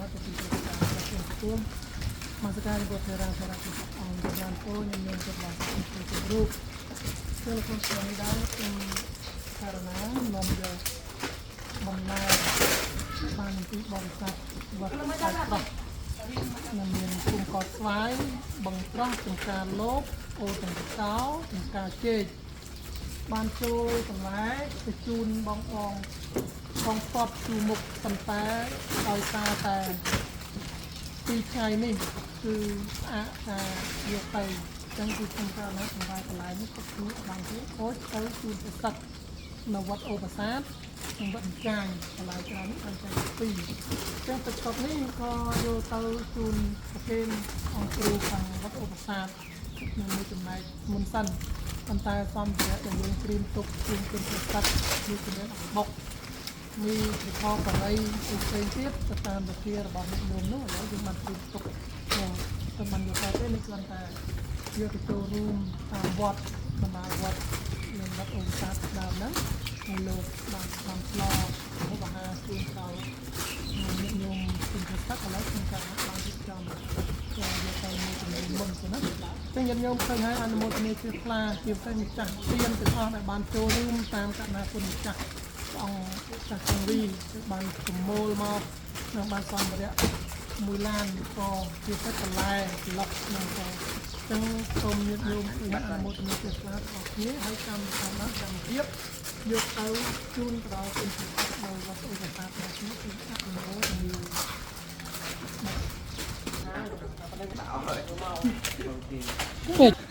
វត្តពីព្រះការទទួលមាសការពុទ្ធរាធរៈអង្គបានពោញមានចិត្តបានជារូបចូលក្នុងឆ្នាំនេះដែរខ្ញុំករណានាំយកបន្លែបានពីបរិស័ទវត្តសាច់ប្រោះនឹងមានគុំកតស្វាយបង្ត្រោះចំការលោកអូទាំងកោចំការជែកបានចូលបន្លែទៅជូនបងបងកងតបជួមុខប៉ុន្តែដោយសារតែពីថ្ងៃនេះគឺស្អាកការយកទៅអញ្ចឹងគឺខ្ញុំករណាសម្រាប់បន្លែនេះក៏គឺបានទេខូចទៅជូនទៅសឹកនៅវត្តអូប្រាសាទនិងវត្តចាញបន្លែច្រើននេះបានចែកពីរអញ្ចឹងទឹកកប់នេះក៏យកទៅជូនប្រគេនអង្គគ្រូខាងវត្តអូប្រាសាទនៅមួយចំណែកមុនសិនប៉ុន្តែសម្ភារៈដែលយើងត្រៀមទុកជូនគុណប្រសិទ្ធគឺជំនាញអបុកមានវិខបរិយផ្សេងទៀតទៅតាមវិធារបស់អ្នកញោមនោះឥឡូវយើងបានត្រៀមទុកទៅបានយកទៅទេនេះគ្រាន់តែយកទៅចូលរួមតាមវត្តបណ្ដាវត្តមានវត្តអូសាទដើមហ្នឹងហើយលោកបានបានឆ្លងហូបអាហារជូនដល់អ្នកញោមគុណប្រសិទ្ធឥឡូវខ្ញុំការបានរៀបចំក៏យកទៅមួយចំនួនមុនទៅណាចឹងញាតិញោមឃើញហើយអនុមោទនាជ្រះថ្លាជាពិសេសម្ចាស់ទានទាំងអស់ដែលបានចូលរួមតាមកណ្ណាគុណម្ចាស់ព្រះអង្គចាស់ចង្រីបានប្រមូលមកនិងបានសម្ភារៈមួយឡានក៏ជាពិសេសបន្លែប្លុកនិងក៏ចឹងសូមញាតិញោមឃើញអនុមោទនាជ្រះថ្លាទាំងអស់គ្នាហើយកម្មតាមបានកម្មភាពយកទៅជូនទៅដល់គុណសម្បត្តិនៅវត្តឧបសាទរបស់ខ្ញុំគឺអនុមោទនា ពេក